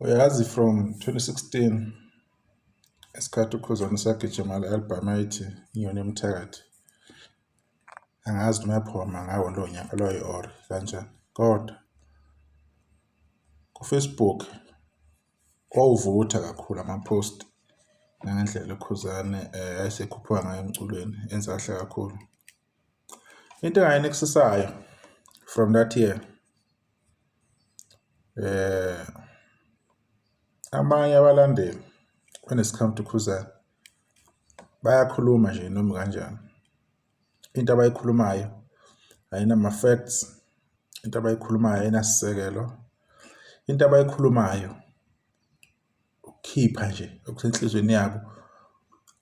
Uyazi, from 2016, esikhathi uKhuzani sagijima le album ayithi Inyoni Yomthakathi, angazi noma yaphuma ngawo lowo nyaka loyo or kanjani, kodwa ku-Facebook wawuvutha kakhulu ama-post nangendlela uKhuzani ayesekhuphuka ngayo emculweni, enza kahle kakhulu. Into engayineksisayo from that year, abanye abalandeli when it's come to Khuzani bayakhuluma nje noma kanjani. Into abayikhulumayo ayinama-facts, into abayikhulumayo ayinasisekelo, into abayikhulumayo ukukhipha nje okusenhlizweni yabo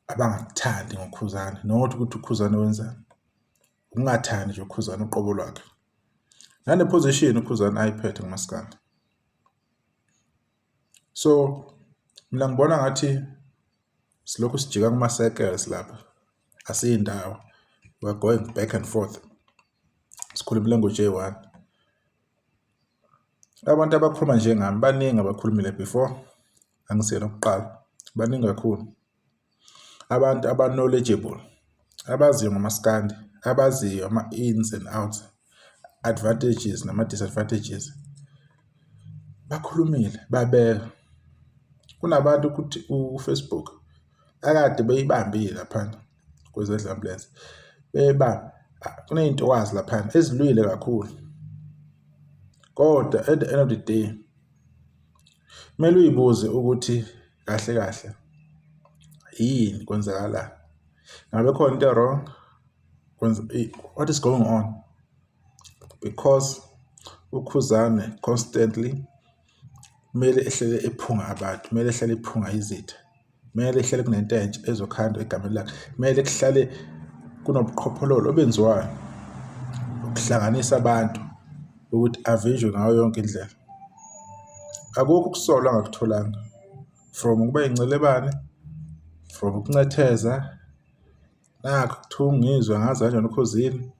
abangakuthandi ngoKhuzani, not ukuthi uKhuzani wenzani, ukungathandi nje uKhuzani uqobo lwakhe. Nane-position uKhuzani ayiphethe kumaskandi. So mina ngibona ngathi silokhu sijika kuma-circles lapha, asiyindawo. We are going back and forth. Sikhuluma i-language eyi-one. Abantu abakhuluma njengami baningi abakhulumile before, angisiyena owokuqala, baningi kakhulu. Abantu aba-knowledgeable, abaziyo ngomaskandi, abaziyo ama-ins and outs, advantages nama-disadvantages. Bakhulumile, babeka. Kunabantu ukuthi ku-Facebook akade beyibambile laphana kwezedlamlenze, beyibamba. Kuney'ntokazi laphana ezilwile kakhulu, kodwa at the end of the day kumele uy'buze ukuthi kahle kahle yini, kwenzakalani? Ngabe khona into e-wrong? What is going on? Because uKhuzani constantly kumele ehlele ephunga abantu, kumele ehlale ephunga izitha, kumele ehlale kunento entsha ezokhandwa egameni lakhe, kumele kuhlale kunobuqhophololo obenziwayo ukuhlanganisa abantu ukuthi avinjwe ngayo yonke indlela. Akukho ukusolwa angakutholanga from ukuba incelebane, from ukuncetheza, nakhu kuthiwa uNgizwe angazi kanjani uKhuzini,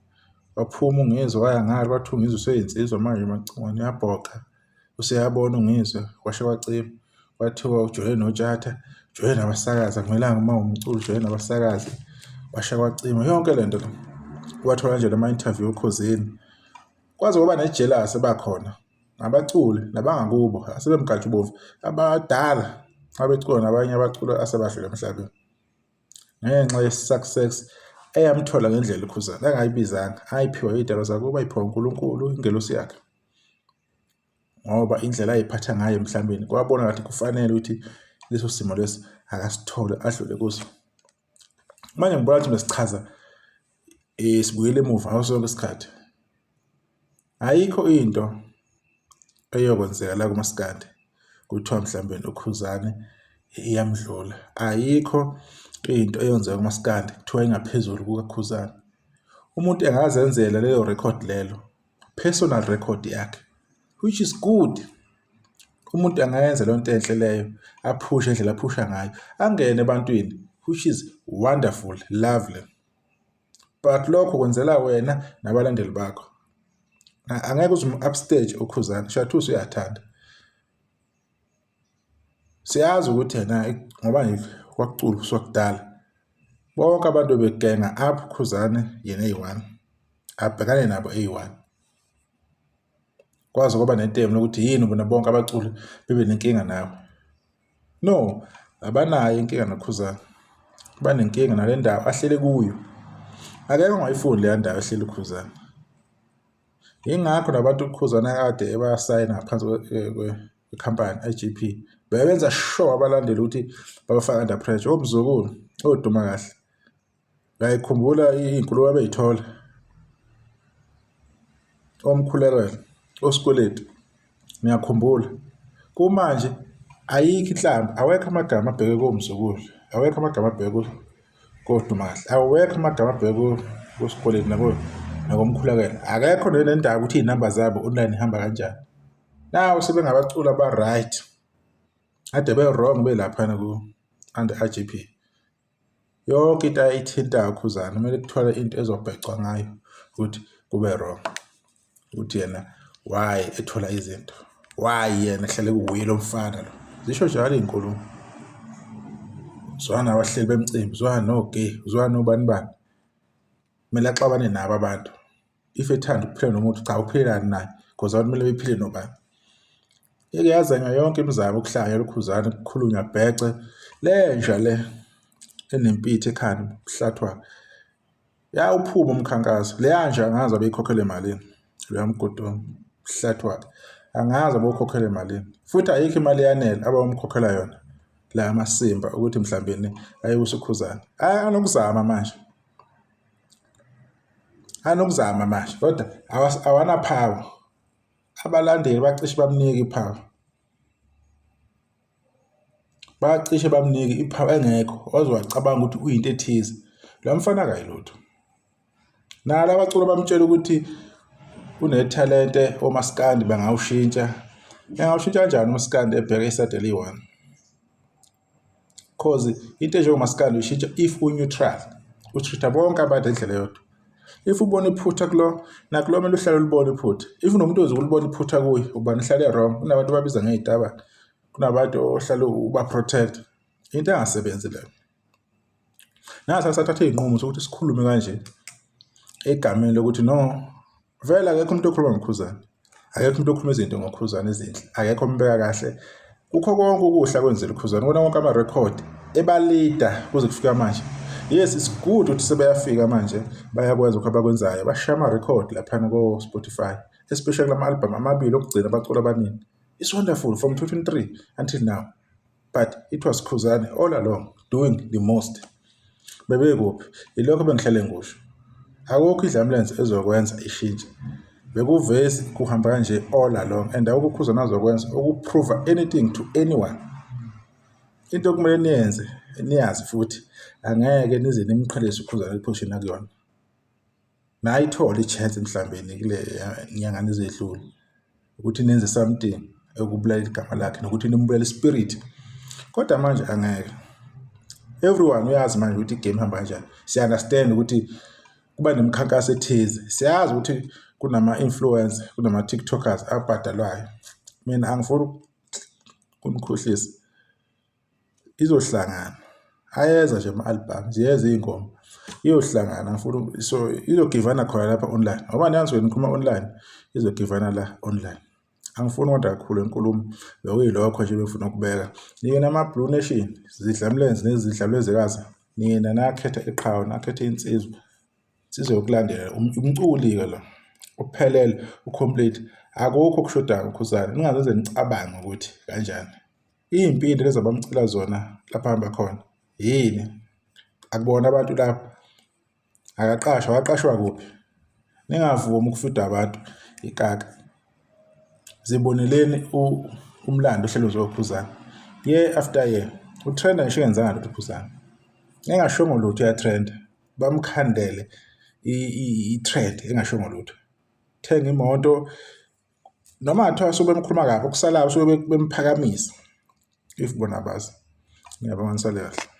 waphuma uNgizwe waya ngale, kwathiwa uNgizwe useyinsizwa manje Macingwane uyabhoqa, useyabona uNgizwe kwashe kwacima. Kwathiwa ujoyine noTshatha, ujoyine nabasakazi, akumelanga uma uwumculi ujoyine nabasakazi, kwasha kwacima yonke le nto le. Wathola kanjani ama-interview oKhozini. Kwaze kwaba ne-jealous ebakhona ngabaculi nabangakubo asebemnkantshubomvu abadala abecula nabanye abaculi asebadlula emhlabeni ngenxa ye-success eyamthola ngendlela uKhuzani angayibizanga, ayiphiwa iy'dalwa zakubo, ayiphiwa uNkulunkulu, ingelosi yakhe. Ngoba indlela ayiphatha ngayo emhlabeni kwabona ngathi kufanele ukuthi leso simo leso akasithole adlule kuso. Manje ngibona ukuthi mesichaza sibuyele emuva ngaso sonke isikhathi. Ayikho into eyokwenzeka la kumaskandi kuthiwa mhlawumbe uKhuzani iyamdlula. Ayikho into eyenzeka kumaskandi kuthiwa ingaphezulu kukaKhuzani. Umuntu engazenzela lelo record lelo, personal record yakhe, which is good. Umuntu angayenza leyo nto enhle leyo, aphushe indlela aphusha ngayo, angene ebantwini, which is wonderful, lovely. But lokho kwenzela wena nabalandeli bakho. Angeke uze umu-upstage uKhuzani, shuthi uyathanda. Siyazi ukuthi yena ngoba nje kwakucula kusukela bonke abantu begenga up Khuzani yena eyi-one, abhekane nabo eyi-one. Kwaze kwaba netemu lokuthi yini bona bonke abaculi bebe nenkinga nawe. No, abanayo inkinga noKhuzani, banenkinga nale ndawo ahlele kuyo. Akekho ongayifuni leya ndawo ehleli uKhuzani. Yingakho nabantu uKhuzani akade ebasayina ngaphansi kwekhampani i-I_G_P, bebenza sure abalandeli ukuthi babafaka under pressure. OMzukulu, oDuma kahle, uyayikhumbula iy'nkulumo abey'thola, oMkhulekelo, oSikweletu, niyakhumbula. Kumanje ayikho inhlamba, awekho amagama abheke koMzukulu, awekho amagama abheke koDuma kahle, awekho amagama abheke koSikweletu nakoMkhulekelo. Akekho nenendaba ukuthi iy'namba zabo online ihamba kanjani. Nawu sebengabaculi aba-right, kade be-wrong belaphana ku-under I_G_P. Yonke into ayithintayo uKhuzani kumele kuthole into ezobhecwa ngayo ukuthi kube wrong, ukuthi yena why ethola izinto. Why yena ehlale kuwuye lo mfana lo? Zisho njalo iy'nkulumo. Zwana abahleli bemcimbi, zwana no-gay, zwana nobani bani. Kumele axabane nabo abantu. If ethanda ukuphila nomuntu, cha uphilelani naye because abantu kumele bephile nobani. Ike yazanywa yonke imizamo ukuhlanganyela uKhuzani kukhulunywa bhece le nja le enempitha ekhanda uhlathwa yawuphuma umkhankaso leya nja angazi abeyikhokhele malini loya mgodomi uhlathwa angazi abawukhokhele malini futhi ayikho imali eyanele abawumkhokhela yona la amasimba ukuthi mhlawumbe ayewusa uKhuzani anokuzama manje anokuzama manje kodwa awanaphawu abalandeli bacishe bamnike iphawu bacishe bamnike iphawu engekho waze wacabanga ukuthi uyinto ethize lo mfana akayilutho nalo abaculi bamtshela ukuthi unethalente omaskandi bangawushintsha engawushintsha kanjani umaskandi ebheke iside eliyi-one cause into enjengomaskandi uyishintsha if u-neutral u-treat-a bonke abantu ngendlela eyodwa if ubona iphutha kulo nakulo kumele uhlale ulibona iphutha if unomuntu oze ukulibona iphutha kuye ubani uhlale wrong kunabantu ababiza ngey'tabane kunabantu ohlale uba-protect into engasebenzi leyo nasa sathatha iy'nqumo sokuthi sikhulume kanje egameni lokuthi no vele akekho umuntu okhuluma ngoKhuzani akekho umuntu okhuluma izinto ngoKhuzani ezinhle akekho ombeka kahle kukho konke okuhle akwenzela uKhuzani kona konke amarekhodi ebalida kuze kufika manje yes it's good ukuthi sebeyafika manje bayakwenza lokho abakwenzayo bashaya amarekhodi laphana ko-Spotify especially lama-album amabili okugcina abaculi abaningi it's wonderful from 2023 until now but it was Khuzani all along doing the most bebekuphi ilokho bengihlale ngisho akukho idlamlenze ezokwenza ishintshe bekuvesi kuhamba kanje all along and akukho uKhuzani azokwenza ukuprove anything to anyone into okumele niyenze niyazi futhi angeke nize nimqhelise uKhuzani eposition akuyona nayithola i-chance mhlawumbe kule nyangana ezedlule ukuthi nenze something ekubulala igama lakhe nokuthi nimbulale spirit kodwa manje angeke everyone uyazi manje ukuthi igame ihamba kanjani siya-understand ukuthi kuba nemikhankaso ethize siyazi ukuthi kunama-influencer kunama-tiktokers abhadalwayo mina angifuni ukunikhohlisa izohlangana ayeza nje ama-album ziyeza iy'ngoma iyohlangana ngifuna so izogivana khona lapha online ngoba niyazi wena nikhuluma online izogivana la online angifuni kodwa kakhulu inkulumo bekuyilokho nje befuna ukubeka nina ama-blue nation zidlamlenze nezidlamlezekazi nina nakhetha iqhawe nakhetha insizwa insizwa yokulandela umculi-ke lo uphelele ucomplete akukho okushodayo uKhuzani ningazenze nicabange ukuthi kanjani Iy'mpinda lezi abamcela zona lapha ahamba khona yini? Akubona abantu laba, akaqashwa, waqashwa kuphi? Ningavumi ukufida abantu ikaka. Ziboneleni umlando ohleli uzophuzana year after year. Utrenda ngisho engenzanga lutho uPhuzani, engashongo lutho uyatrenda, bamkhandele i-trend engashongo lutho. Thenga imoto noma ngathiwa suke bemkhuluma kabi okusalayo suke bemphakamisa if bona abazi. Ngiyabonga nisale kahle.